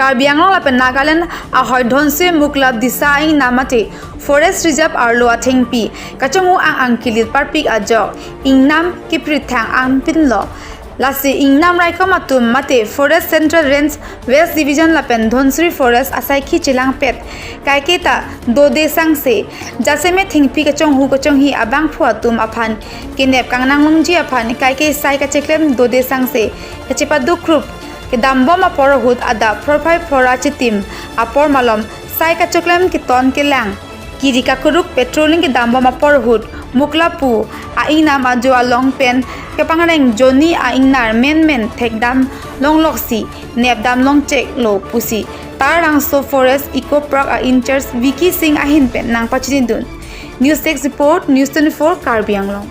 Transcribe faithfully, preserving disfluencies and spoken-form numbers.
Karbi Anglong lapen Nagaland ahoi Dhansiri Muklap Disa ingnam mate Forest Reserve arlo athengpi kachonghu ang-ang kilit parpik ajok ingnam kiprithang angpinlo. Lasi ingnam raikom atum mate Forest Central Range West Division lapen Dhansiri Forest asaikhi chelangpet kaiketa dode sangse jasemet thengpi kachonghu kachonghi abangphu atum aphan kenep kangnanglongji aphan kaike sai kacheklem dode sangse kachepadukrup kedambom apor ahut adap phorphai phora chitim apor malom sai kacheklem keton kelang kiri kakuruk patrolling kedambom apor ahut Muklap pu a-ingnam ajo along pen kepangreng jonni a-ingnar menmen thekdam longloksi nepdam longcheklo pusi Taralangso Forest Eco Park a-in-charge Vicky Singh ahin pen nangpachinidun. News Desk Report, News twenty-four Karbi Anglong.